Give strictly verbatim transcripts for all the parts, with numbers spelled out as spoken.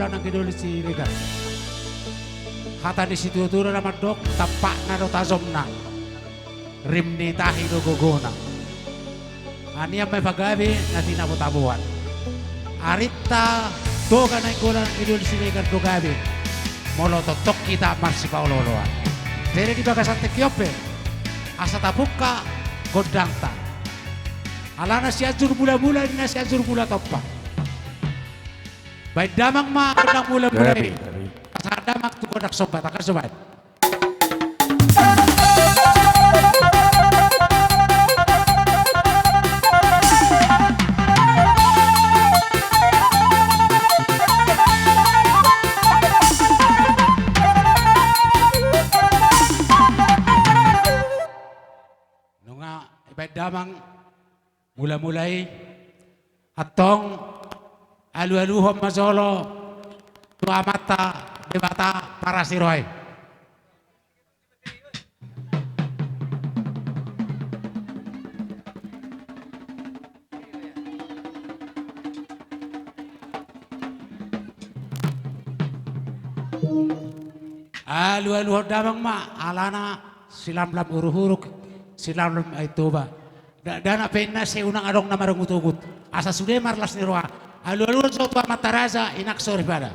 Godang Nangkin Doli Siregar. Hata ni situatua do na mandok, tampakna do tajomna, rim ni tahi do gogona. Anian ma i pagabe na tinabo-taboan. Arinta Toga Nainggolan Nangkin Doli Siregar do gabe, molo tongtong hita marsipaolo-oloan. Jadi di bagasan tingki on pe, asa tapungka gondangta. Alana Sianjur Mula-mula ninna Sianjur Mula Tompa. Baen damang ma gondang mula-mula i. Gabe, gabe. Pasahat damang tu gondang somba, tangkas jo baen. Nunga baen damang mula-mula i, antong alu-aluhon ma jolo tu Amanta Debata parasi roha i. Alu-aluhon damang ma, alana silamlam uruk-uruk, silamlam Aek Toba. Dakdanak pe inna, sai unang adong na marungut-ungut. Asa sude marlas ni roha. Alu-aluhon jo tu amanta raja, inang soripada.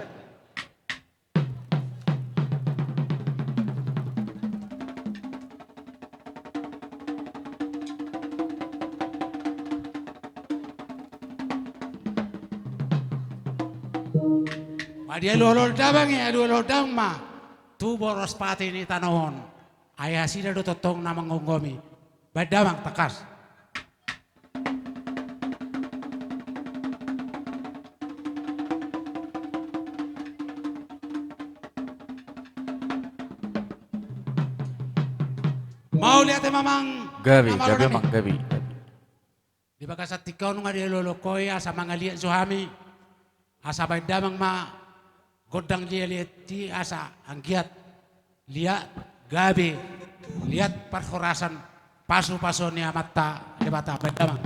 Madialu holhol damang i, alu-aluhon damang ma tu boras pati ni tano on. Ai nasida do tongtong na manggomgomi. Baen damang, tangkas. Mauliate ma amang. Gabe, gabe amang, gabe. Di bagasan tingki on nunga diolo-olo ho i, asa mangaliat jo hami. Asa baen damang ma gondang liat-liat i, asa anggiat liat gabe, liat parhorasan, pasu-pasuon ni Amanta Debata. Baen damang.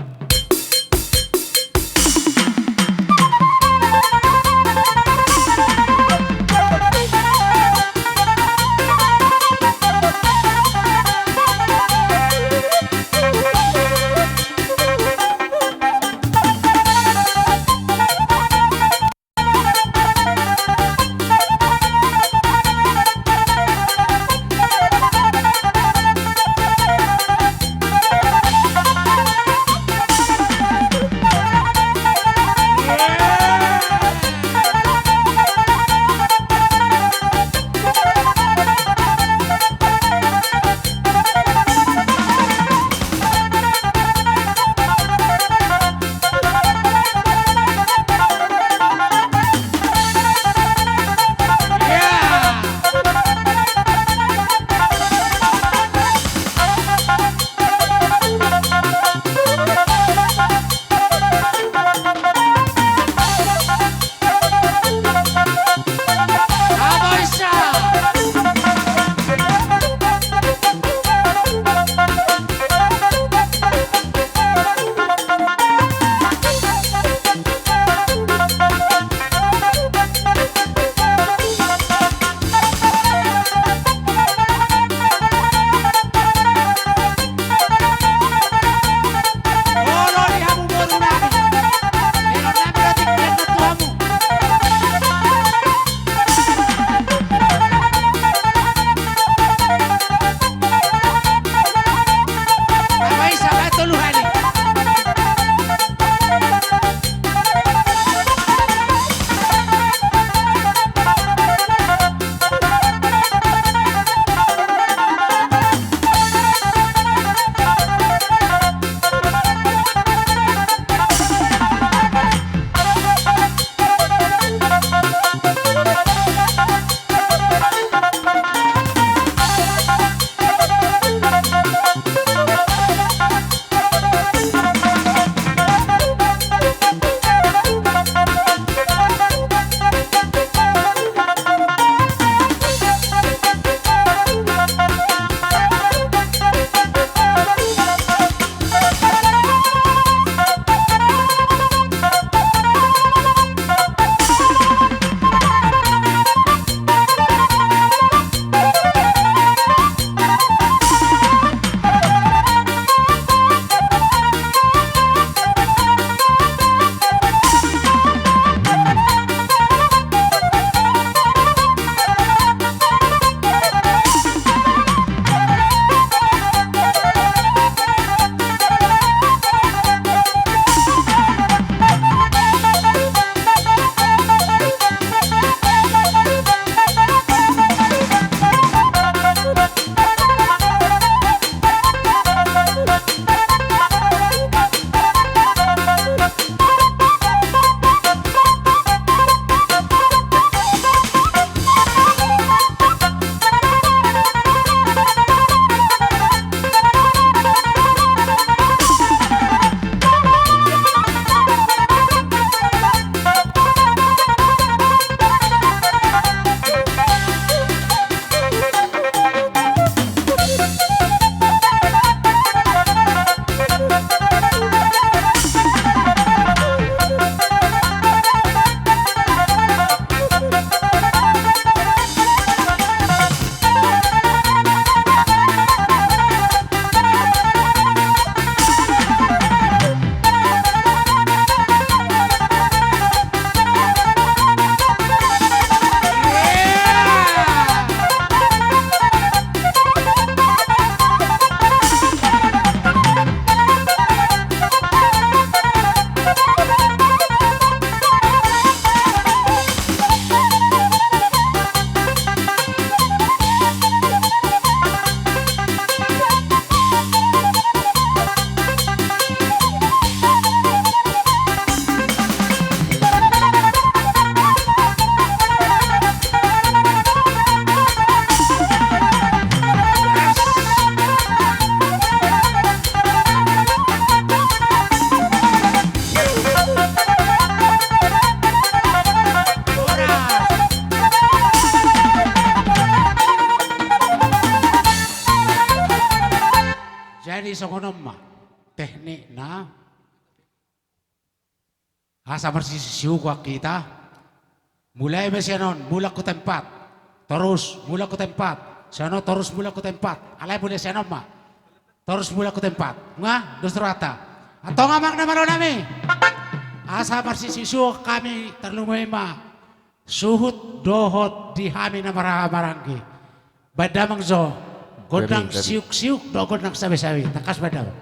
Asa marsisiukuan hita. Mulai ma sian on, mulak tu tempat. Torus, mulak tu tempat. Sian on, torus, mulak tu tempat. Alai mulai sian on ma. Torus, mulak tu tempat. Nga, dos rohanta. Antong amang na malo nami. Asa marsisiukuan hami, tarlumobi ma. Suhut dohot di hami na marhahamaranggi. Baen damang jo, gondang siuksiuk dohot gondang sabisabis. Tangkas baen damang.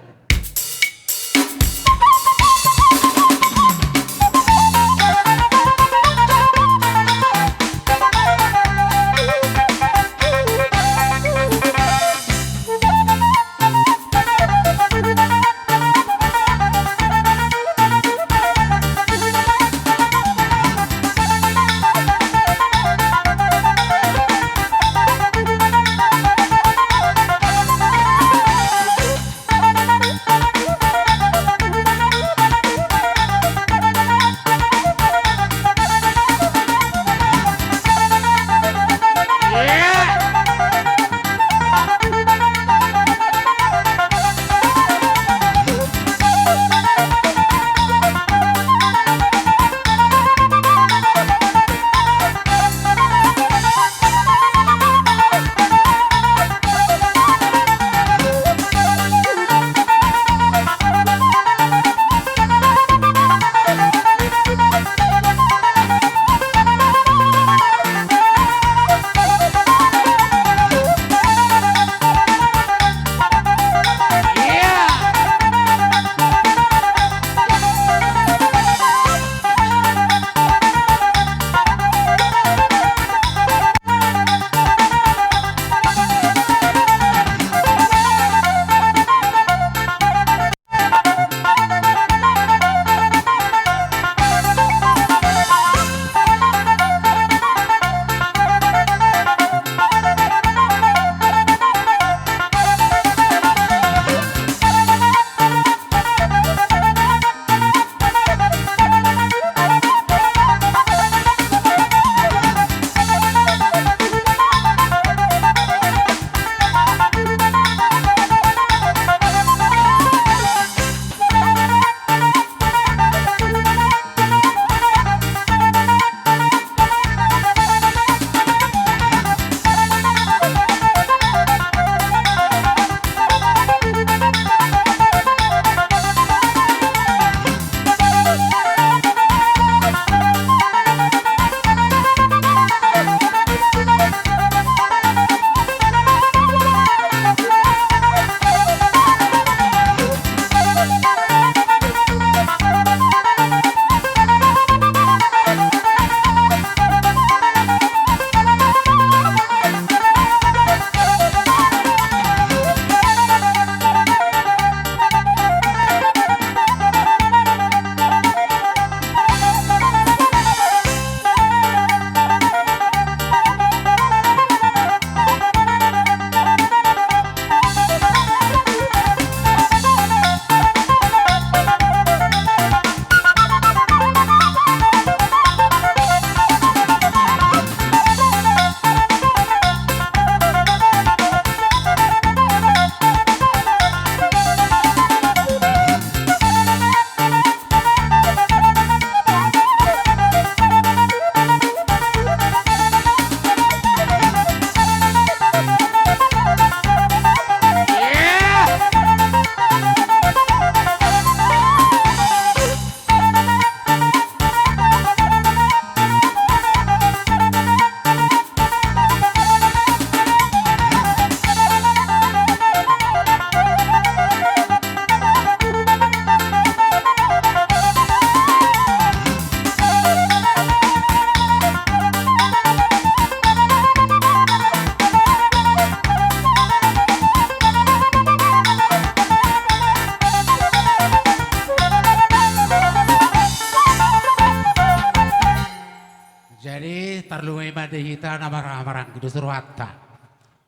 Jadi, tarlumobi ma di hita na marhahamaranggi, dos rohanta.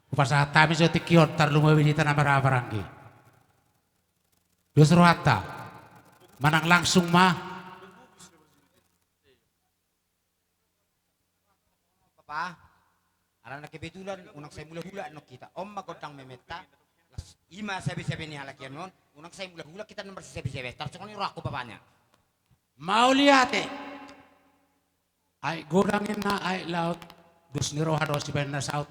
Hupasahat hami jo tingki on, tarlumobi di hita na marhahamaranggi. Dos rohanta. Manang langsung ma. Bapa, alana kebetulan unang sai mulak-mulak annon hita. On ma gondang mementa, las, i ma sabe-sabe ni halak i annon, unang sai mulak-mulak hita na marsisabe-sabe. Tarsongon i rohangku bapana. Mauliate. Aek godang inna aek laut, dos ni roha do sibaen na saut.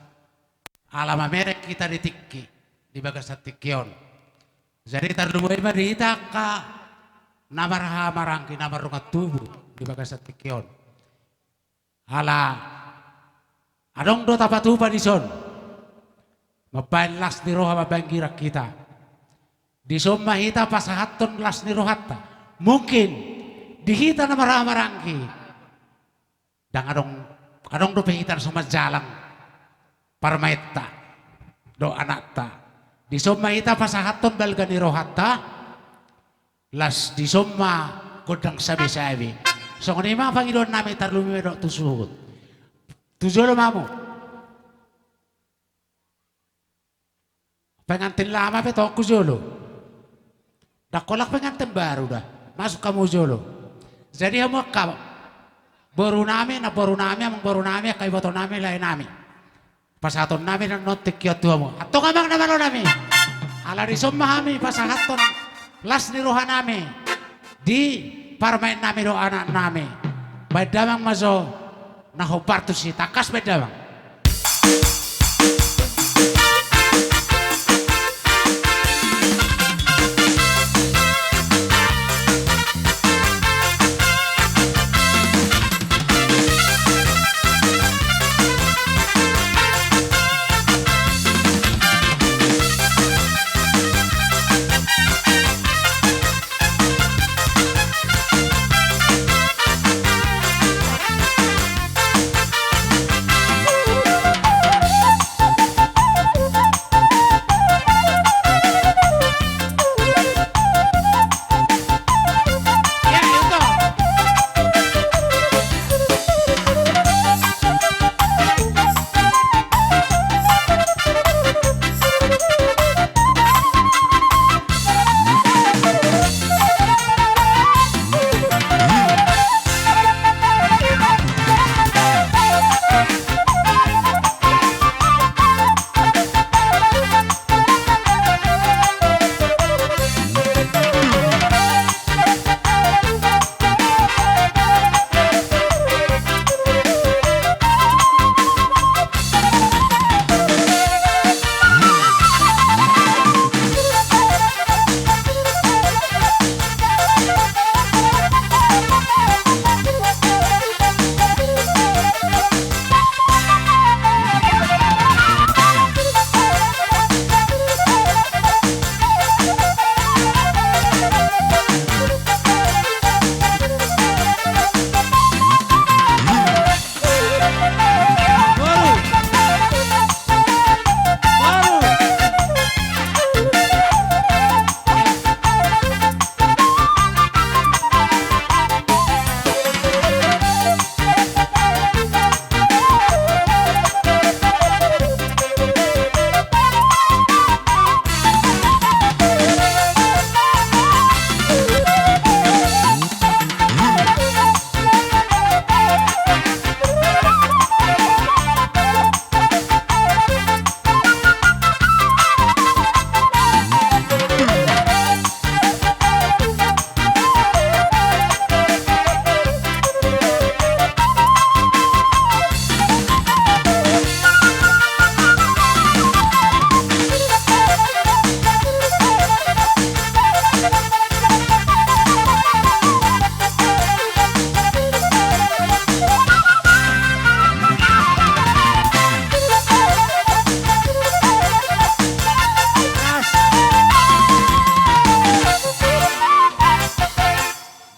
Ala mamereng hita di tingki, di bagasan tingki on. Jadi tarlumobi ma di hita angka na marhahamaranggi, na mardongan tubu di bagasan tingki on. Ala adong do tapatupa dison mambaen las ni roha, mambaen girang hita. Dison ma hita pasahathon las ni rohanta. Mungkin di hita na marhahamaranggi ndang adong, adong dope hita na so manjalang parumaenta dohot anakta. Dison ma hita pasahathon balga ni rohanta. Las dison ma gondang sabesabe. Songon i ma pangidoan nami, tarlumobi ma dohot tu suhut. Tu jolo ma hamu. Pengantin lama pe tong tu jolo. Ndang holan pengantin baru da. Masuk hamu jolo. Jadi hamu angka boru nami, namboru nami, amangboru nami, angka iboto nami, lae nami. Pasahaton nami annon tingki on tu hamu. Antong amang na malo nami. Ala dison ma hami pasahathon las ni roha nami di parumaen nami dohot anak nami. Baen damang ma jo na hombar tusi, tangkas baen damang.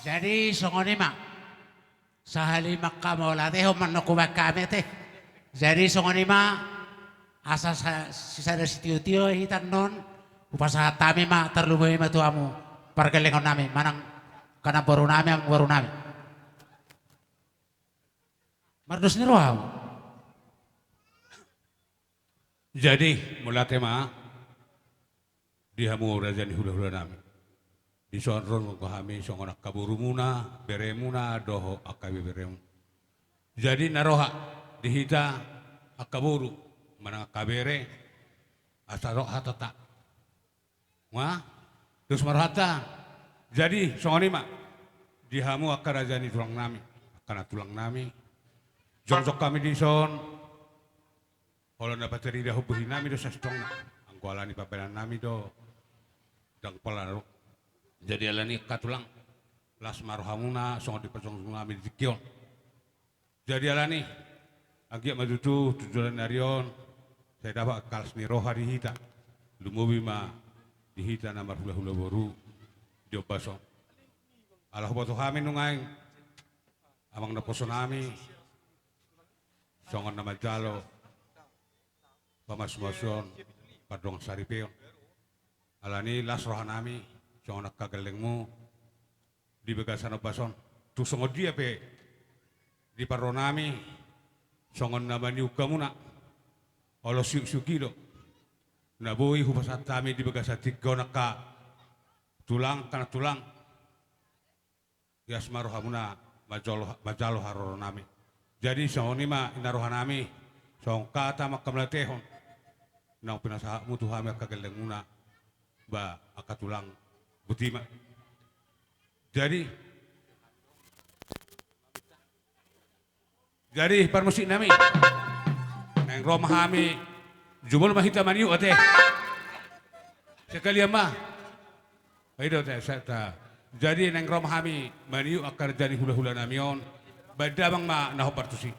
Jadi songon i ma. Sahali ma angka mauliate, on ma annon hubaen hami ate. Jadi songon i ma, asa sa-, sisada sitiotio hita annon, hupasahat hami ma, tarlumobi ma tu hamu pargellengon nami, manang angka namboru nami, amangboru nami. Mardos ni roha hamu. Jadi mauliate ma di hamu raja ni hulahula nami. Dison ro do hami songon angka borumuna, beremuna dohot angka ibeberemuna. Jadi na roha di hita angka boru manang angka bere, asa roha tata. Wah, terus ma rohanta. Jadi songon i ma. Di hamu angka raja ni tulang nami, angka na tulang nami, jongjong hami dison, olo na patarida bohi nami do sasintongna, anggo alani pambahenan nami do ndang pola ro. Jadi alani angka tulang, las ma rohamuna songon dipajongjong nami di tingki on. Jadi alani, anggiat ma tutu tu joloan ni ari on sai dapot angka las ni roha di hita, lumobi ma di hita na marhulahula boru di ombas on. Ala huboto hami nuaeng, amang naposo nami, songon na manjalo pamasumasuon pardongan saripeon. Alani las roha nami songon angka gellengmu di bagasan ombas on. Tung songon dia pe di parro nami, songon na maniuk hamuna, olo siuksiuk i do na boi hupasahat hami di bagasan tingki on angka tulang, angka na tulang. Las ma rohamuna manjalo, manjalo haroro nami. Jadi songon i ma inna roha nami, songon hata mangkamlatehon naung pinasahatmu tu hami angka gellengmuna, ba angka tulang, botima. Jadi, jadi parmusik nami, naeng ro ma hami, jumolo ma hita maniuk ate. Sekalian ma. I do ate, sa-, ta. Jadi naeng ro ma hami maniuk angka raja ni hulahula nami on, baen damang ma na hombar tusi.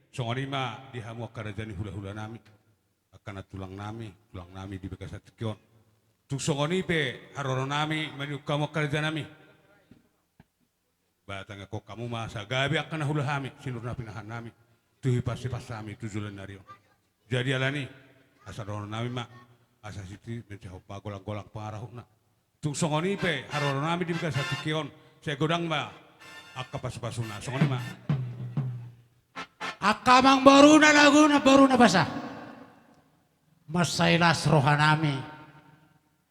Songon i ma di hamu angka raja ni hula-hula nami, angka nantulang nami, tulang nami di bagasan tingki on. Tung songon i pe haroro nami maniuk hamu angka raja nami. Ba tangiangkon hamu ma asa gabe angka na hula hami, sinur na pinahan nami, tu hipas-hipas hami tu joloan ni ari on. Jadi alani, asa dohonon nami ma, asa sititi menjahon pagolang-golang pangarahutna. Tung songon i pe haroro nami di bagasan tingki on, sai godang ma angka pasu-pasuna, songon i ma. Angka amangboruna, lagu na boruna basa. Mansai las roha nami.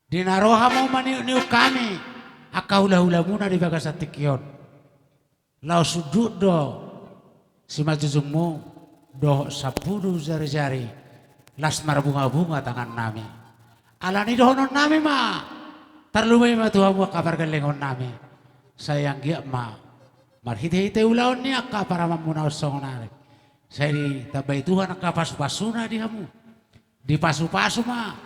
Di na ro hamu maniuk-niuk hami, angka hula-hulamuna di bagasan tingki on. Laos unduk do simanjujungmu, dohot sampulu jari-jari, las marbunga-bunga tangan nami. Alani dohonon nami ma, tarlumobi ma tu hamu angka pargellengon nami. Sai anggiat ma, marhite-hite ulaon ni angka paramanmuna on songon ari. Sai ditambai Tuhan angka pasu-pasuna di hamu. Dipasu-pasu ma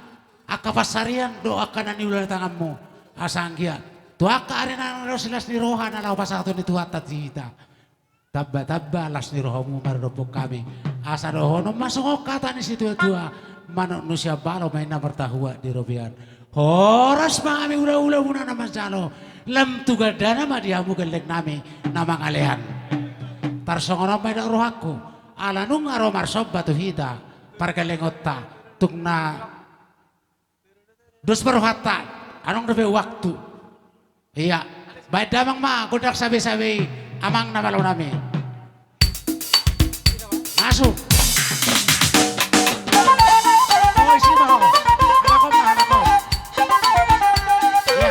angka pansarian dohot angka na niula ni tanganmu. Asa anggiat tu angka ari na ro silas ni roha na laho pasahaton ni Tuhanta tu hita. Tamba-tamba las ni rohamu maradophon hami. Asa dohonon ma songon hata ni situa-tua, manuk nusian balo ma inna martahuak di robean. Horas ma hami hula-hulamuna na manjalo. Lam tu gandana ma di hamu gelleng nami na mangalean. Tarsongon on ma didok rohangku. Ala nunga ro marsomba tu hita pargellengonta, tung na dos ma rohanta, adong dope waktu. Ia, baen damang ma gondang sabe-sabe i, amang na malo nami. Masuk. Oh, isi ma ho. Alak on ma, alak on. Ia.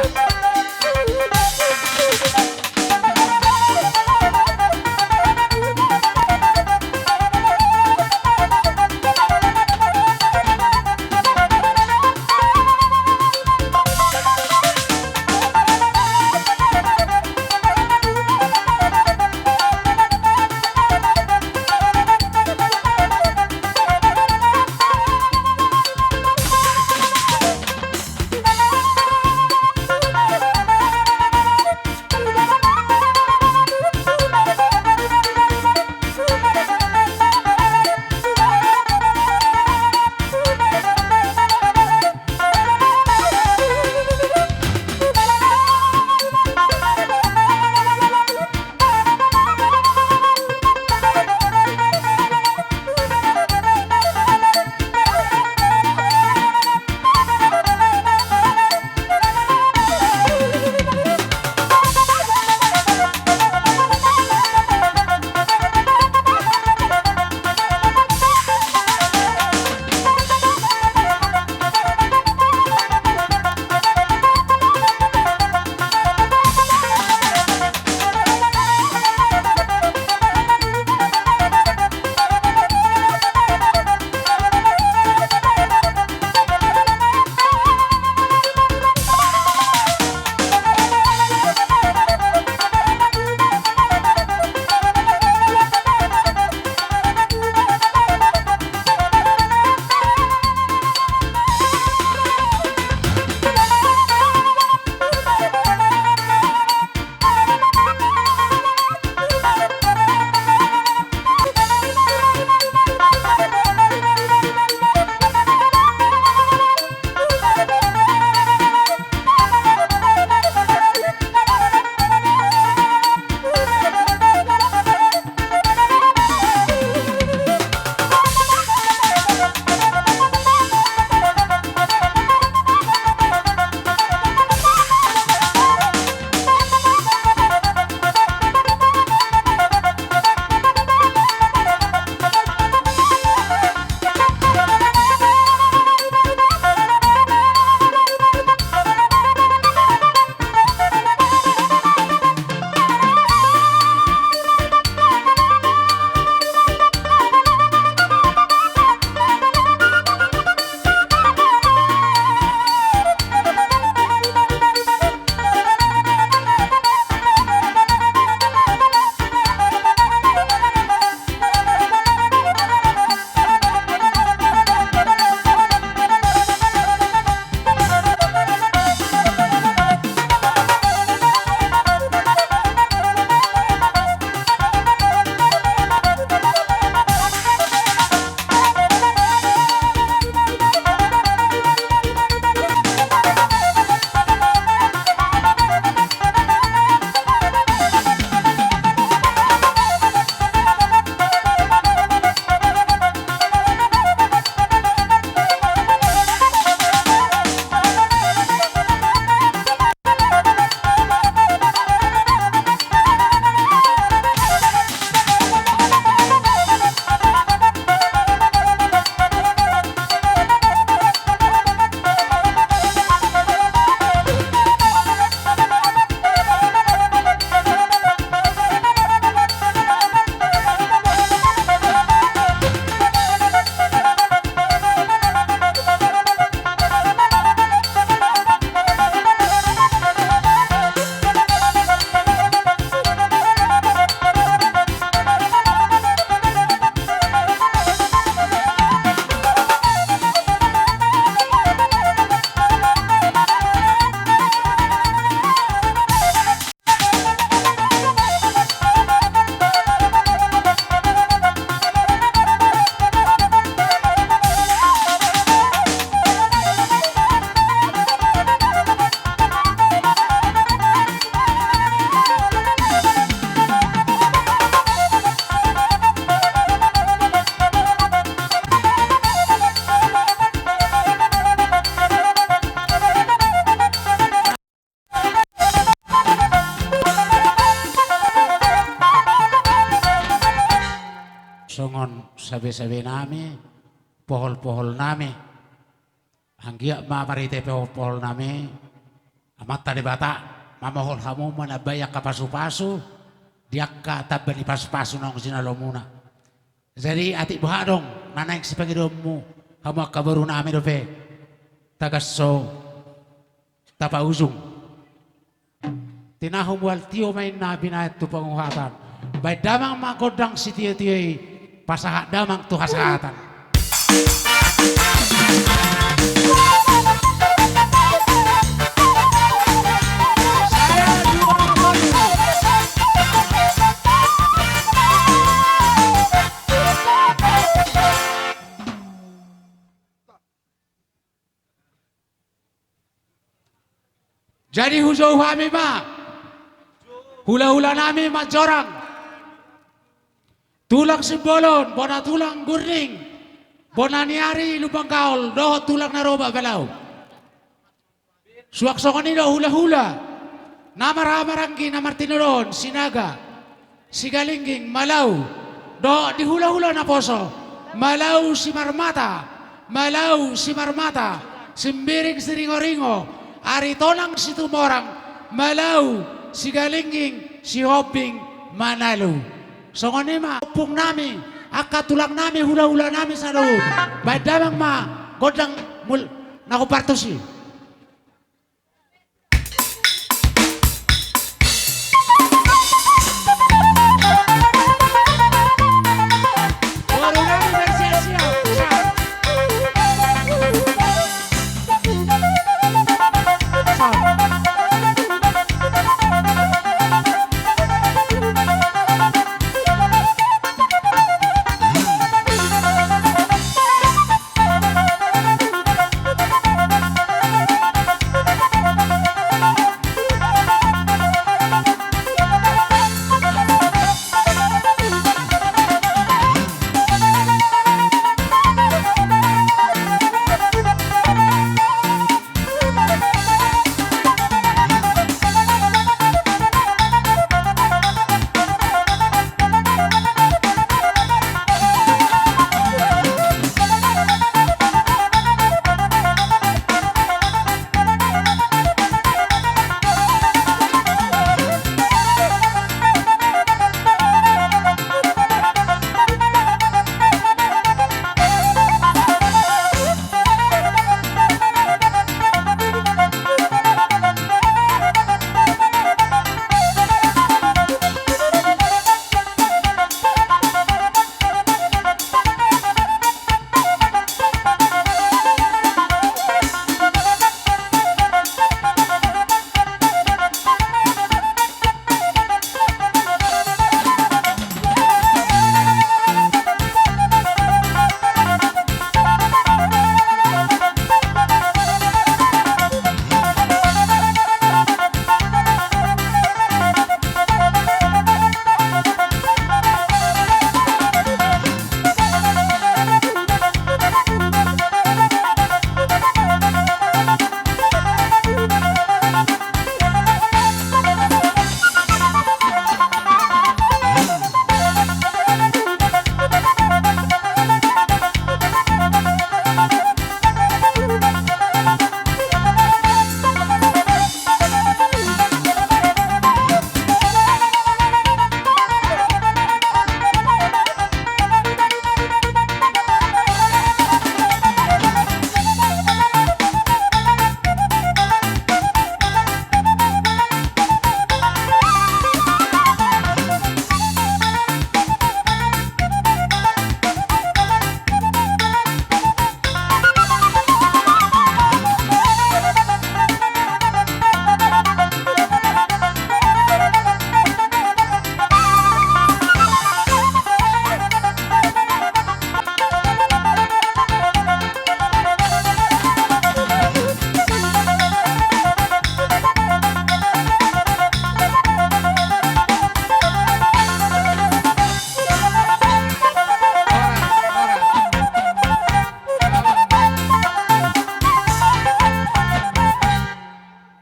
songon sabe-sabe nami, pohol-pohol nami. Anggiat ma marhite pohol-pohol nami, Amanta Debata mamohol hamu manambai angka pasu-pasu di angka tamba ni pasu-pasu naung jinalomuna. Jadi atik boha adong na naeng sipangidoonmu, hamu angka boru nami dope, tagan so tapaujung. Tinahu mual tio ma inna binahen tu panguhatan. Baen damang ma gondang sitio-tio i, pasahat damang tu hasahatan. Jadi hujou hami ma hula-hula nami manjorang, tulang Simbolon, bona tulang Gurning, bona ni ari Lumban Gaol, dohot tulang Naroba Balau. Suang songon i do hula-hula na marhaha maranggi na martinodohon Sinaga, Sigalingging, Malau, dohot di hula-hula naposo, Malau Simarmata, Malau Simarmata, Simbiring Siringo-ringo, Aritonang Situmorang, Malau Sigalingging, Sihombing Manalu. Songon i ma ompung nami, angka tulang nami, hula-hula nami saluhut. Baen damang ma gondang mul-, na hombar tusi.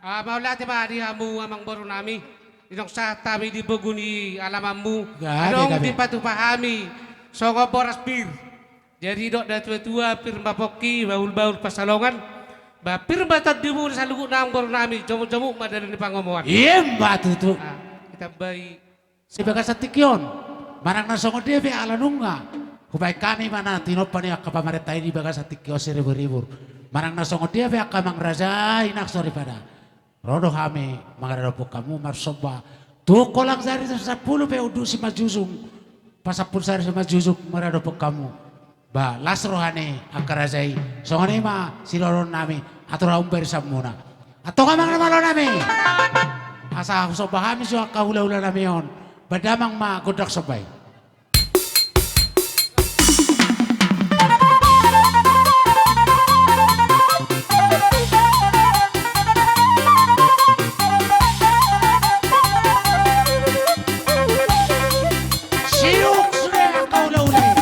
Ah, mauliate ma di hamu amang boru nami. Di naung sahat hami di pogu ni alamanmu. Gabe, adong gabe. Dipatupa hami songon boras pir. Jadi didok natua-tua, pir ma pongki, bahul-bahul pansalongan. Ba pir ma tondimu saluhutna amang boru nami, jomuk-jomuk ma dalan ni pangomoan. Ima tutu. Ah, ditambai. Di bagasan tingki on, manang na songon dia pe ala nunga hubaen hami ma na tinompa ni angka pamarenta i di bagasan tingki on siribur-ribur. Manang na songon dia pe angka amang raja i nang soripada, ro do hami mangadopi hamu marsomba. Tu holang sari sampulu pe unduk Simanjujung, pasampulu sari Simanjujung mangadopi hamu. Ba las roha ni angka raja i. Songon i ma sidohonon nami, atur hamu barisan muna. Antong amang na malo nami, asa husomba hami jo angka hula-hula nami on. Baen damang ma gondang somba i. Sidung sude angka hula-hula i.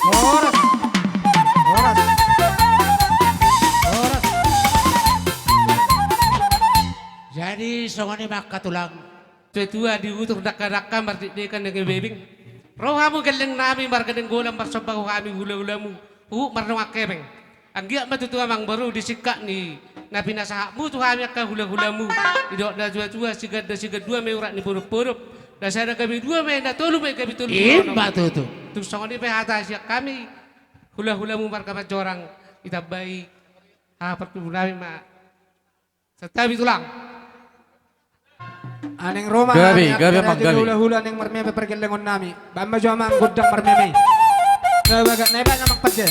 Horas. Horas. Horas. Jadi songon i ma angka tulang. Tuatua di utur dangka-dangka mardekdekan na gebebing. Ro hamu gelleng nami marga Nainggolan marsomba tu hami hula-hulamu. Huhut mardongan hepeng. Anggiat ma tutu amang boru di singkat ni na pinasahatmu tu hami angka hula-hulamu. Didok natua-tua, siganda sigandua ma i urat ni podop-podop. Na sada gabe dua ma i, na tolu ma i gabe tolu. Ima tutu. Tung songon i pe hata sian hami hula-hulamu marga Manjorang. Ditambai haha partubu nami ma. Santabi tulang. Naeng ro ma gabe, hami gabe angka raja ni hula-hula naeng marmeme pargellengon nami. Baen ma jo amang gondang marmeme. Na bagas na i baen amang pande.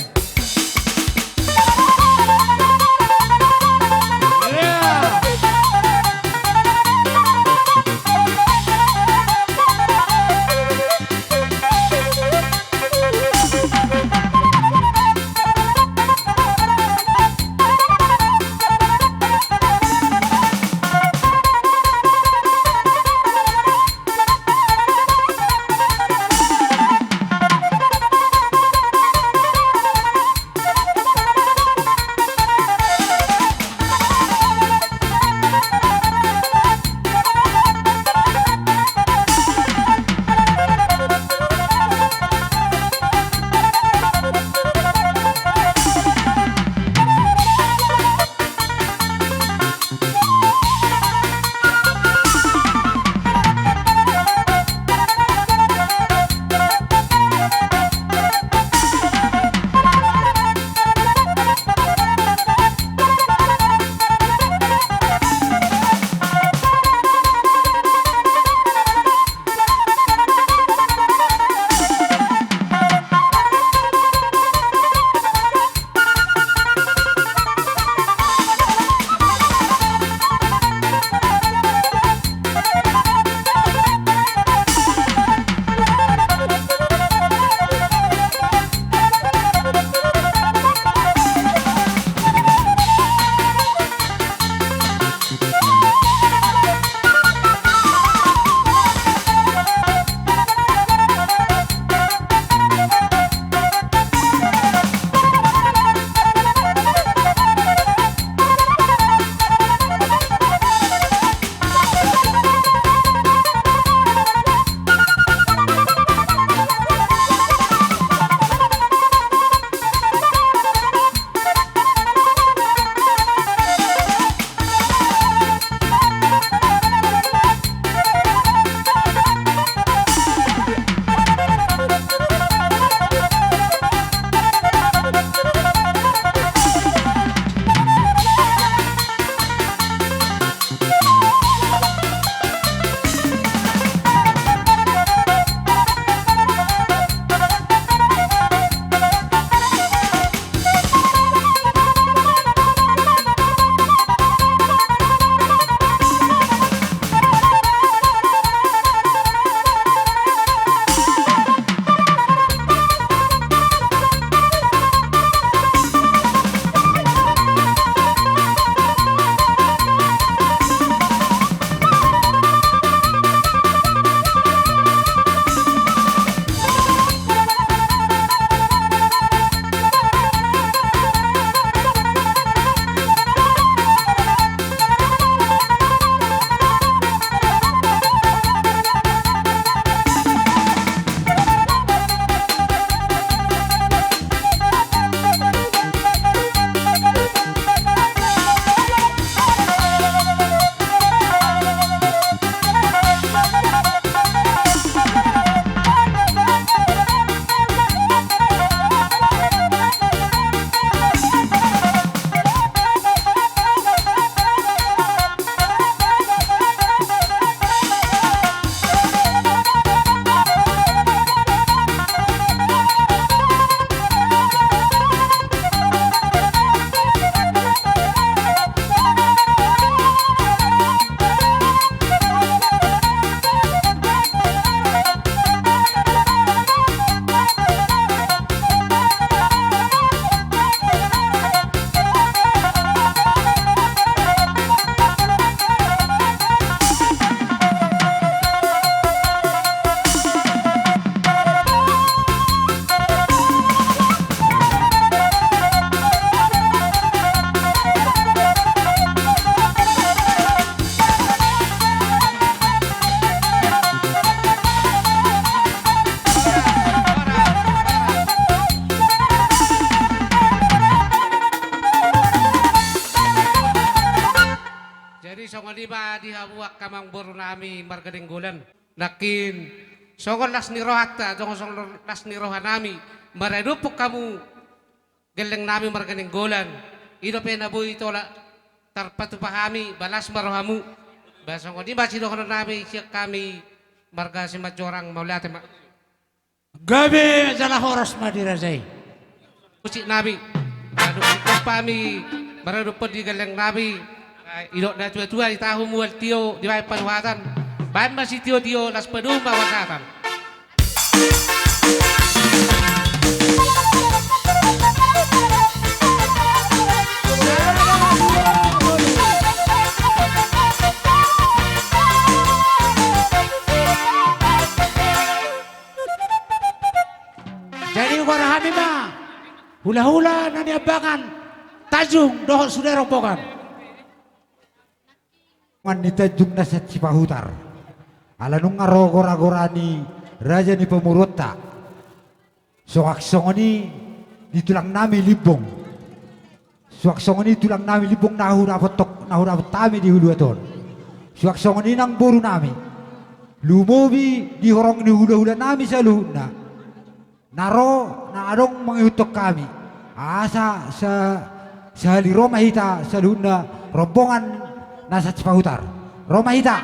Boru nami marga Nainggolan. Nangkin songon las ni rohanta, songon, songon las ni roha nami maradophon hamu gelleng nami marga Nainggolan. I dope na boi tolap tarpatupa hami, balas ma rohamu. Ba songon i ma sidohonon nami sian hami marga Simanjorang, mauliate ma. Gabe jala horas ma di raja i. Musik nami. Aduh, hami maradophon di gelleng nami. Ai, idok na tua-tua i tahu mual tio di baen panuhatan. Baen ma sitio-tio las padomu ma wasatan. Jadi hugoar hami ma hula-hula na niambangan Tanjung dohot sude rombongan. Mangan ni Tanjung na Sian Sipahutar. Ala nunga ro gora-gora ni raja ni pamoruonta. Songon, songon i di tulang nami Limbong. Suang songon i tulang nami Limbong na hudapot tok, na hudapot hami di huluan on. Suang songon i nang boru nami. Lumobi di horong ni hula-hula nami saluhutna. Na ro, na adong mangihuthon hami. Asa sa, sahali ro ma hita saluhutna rombongan na Sian Sipahutar. Ro ma hita.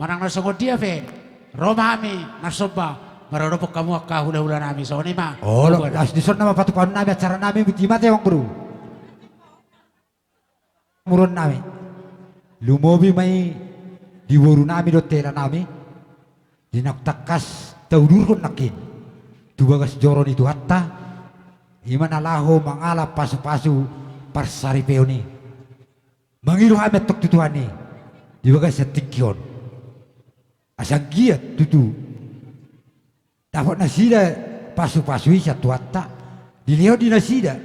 Manang na songon dia pe, ro ma hami marsomba maradophon hamu angka hulahulanami, songon i ma. Olo, las dison nama patupaonnami acaranami, boti mate, amang boru. Muronnami. Lumobi ma i di borunami dohot helanami, di naung tangkas taudurhon nangkin tu bagas joro ni Tuhanta, i ma na laho mangalap pasupasu parsaripeon i. Mangido hami antong tu Tuhan i di bagasan tingki on. Asa anggiat tutu dapot nasida pasupasu i sian Tuhanta, dilehon di nasida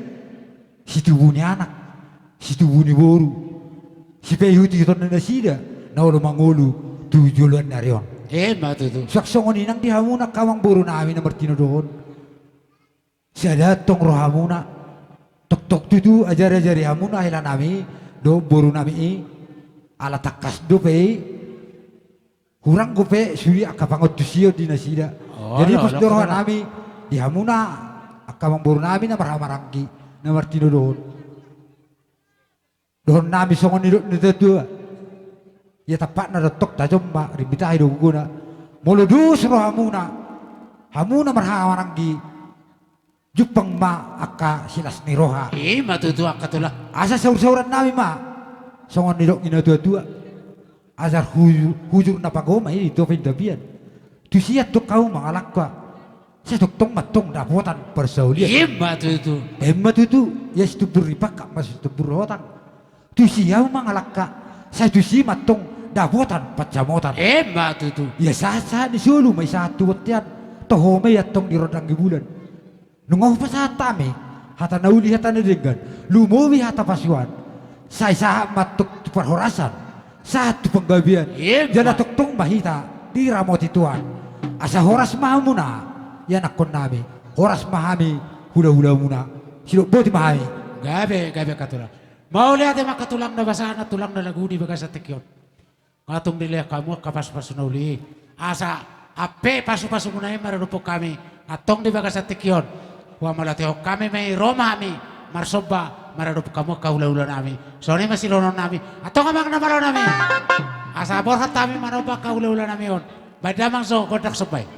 situbu ni anak, situbu ni boru, sipaihutihut ni nasida na olo mangolu tu joloan ni ari on. Emma tutu. Suang songon i nang di hamuna angka amang borunami na martinodohon. Sada antong rohamuna, tongtong tutu ajariajari hamuna helanami dohot borunami i, ala tangkas dope i, hurang dope sude angka pangantusion di nasida. Oh, jadi olo, pos do rohanami di hamuna angka amang borunami na marhahamaranggi na martinodohon. Dohononnami songon nidok ni natuatua. Ia tampakna do tong tajom ma, rimbitahi do gogona. Molo dos rohamuna, hamuna marhahamaranggi, jumpang ma angka silas ni roha. I ma tutu angka tulang. Asa saursaurannami ma songon nidok ni natuatua. Ajar hujur, hujur na pagompa i di topi ni tapian. Tusi antong hamu mangalangka, sai tongtong ma antong dapotan parsaulian. Emma tutu. Emma tutu. Ia situmbur ni pangkat ma situmbur hotang. Tusi hamu mangalangka, sai tusi ma antong dapotan pansamotan. Emma tutu. Ia sahatsahat ni solu ma i sahat tu bontean, toho ma i antong di rondang ni bulan. Nunga hupasahat hami hata na uli, hata na denggan, lumobi hata pasuan, sai sahat ma antong tu parhorasan, sahat tu panggabean. Emma. Jala tongtong ma hita diramoti Tuhan. Asa horas ma hamuna ianakkonnami, horas ma hami hulahulamuna. Sidok boti ma hami. Gabe, gabe angka tulang. Mauliate ma angka tulang na basa, na tulang na lagu di bagasan tingki on. Nga tung dilehon hamu angka pasupasu na uli i. Asa ampe pasupasumuna i maradophon hami antong di bagasan tingki on. Huamauliatehon hami ma i, ro ma hami marsomba maradophon hamu angka hulahulanami. Songon i ma sidohononnami. Antong amang na malonami, asa borhat hami manomba angka hulahulanami on. Baen damang jo gondang somba i.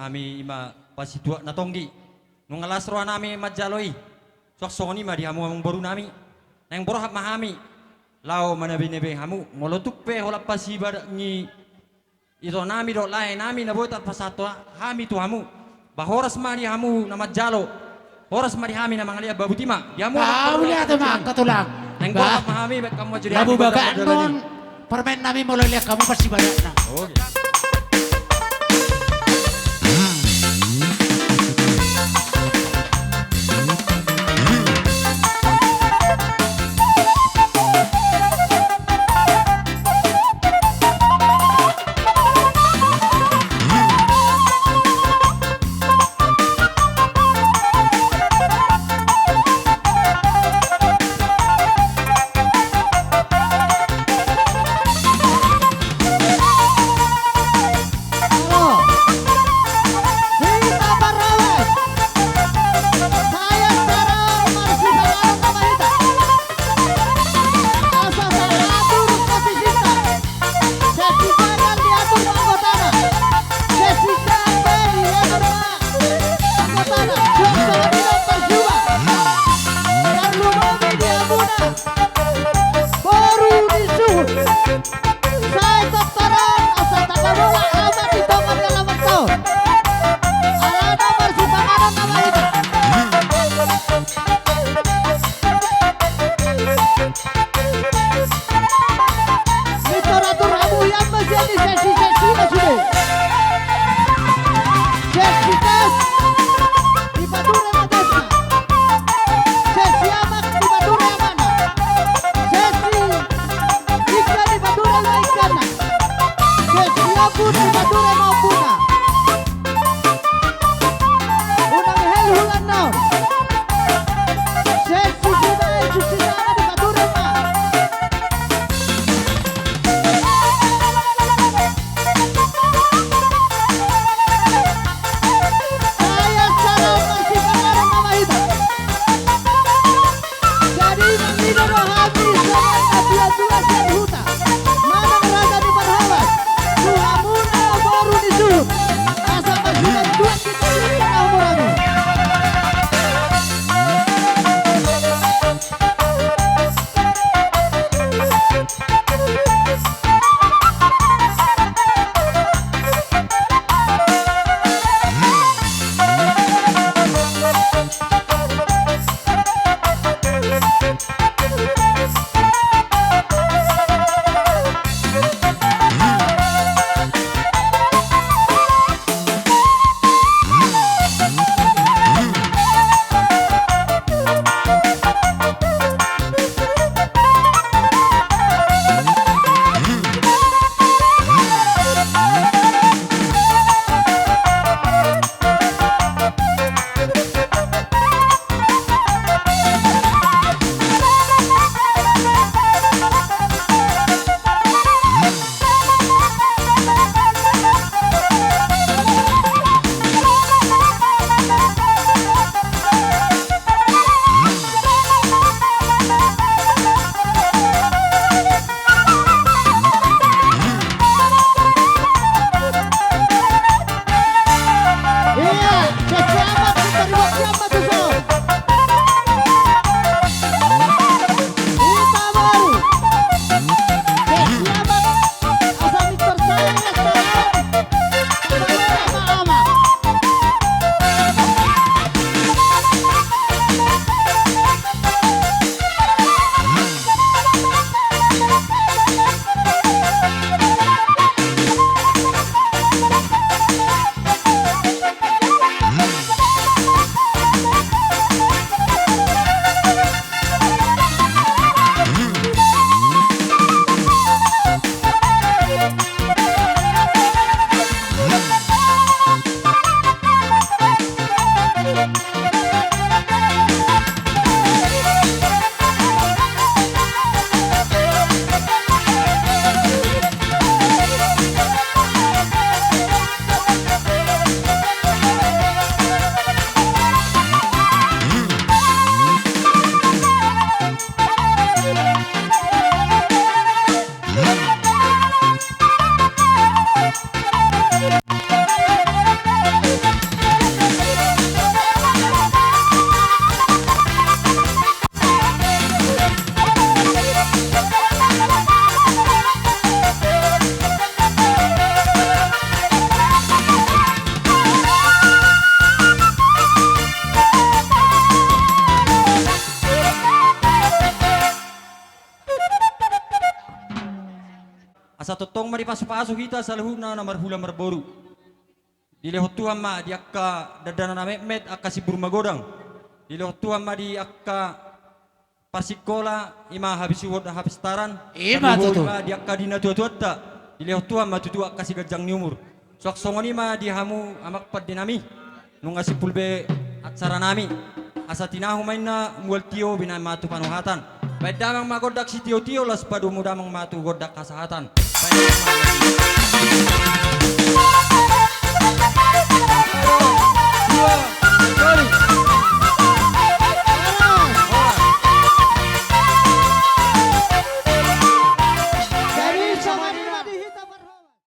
Hami ima pasituak na tonggi. Nunga las rohanami manjalo i. Suang songon i ma di hamu amangboru nami. Naeng borhat ma hami laho manabe-nabe hamu. Molo tung pe holan pasibadak ni ito nami dohot lae nami na boi tarpasahat hami tu hamu, ba horas ma di hamu na manjalo, horas ma di hami na mangalean. Ba botima di hamu. Mauliate ma angka tulang. Naeng borhat ma hami baen hamu ajo di hami. Labu bagak annon parmaen nami molo lean hamu pasibadakna. Oke. Satongtong ma dipasupasu hita saluhutna na marhula marboru. Dilehon Tuhan ma di angka dandana na metmet angka simbur magodang. Dilehon Tuhan ma di angka parsingkola, i ma habisuhon hapistaran. I ma tutu. Di angka di natuatuanta, dilehon Tuhan ma tutu angka siganjang ni umur. Suang songon i ma di hamu amang pande nami. Nunga simpul be acara nami. Asa tinahu ma inna mual tio binahen ma tu panuhatan. Bahen damang ma gondang sitiotio, laos padomu damang ma tu gondang hasahatan. Bahen damang ma.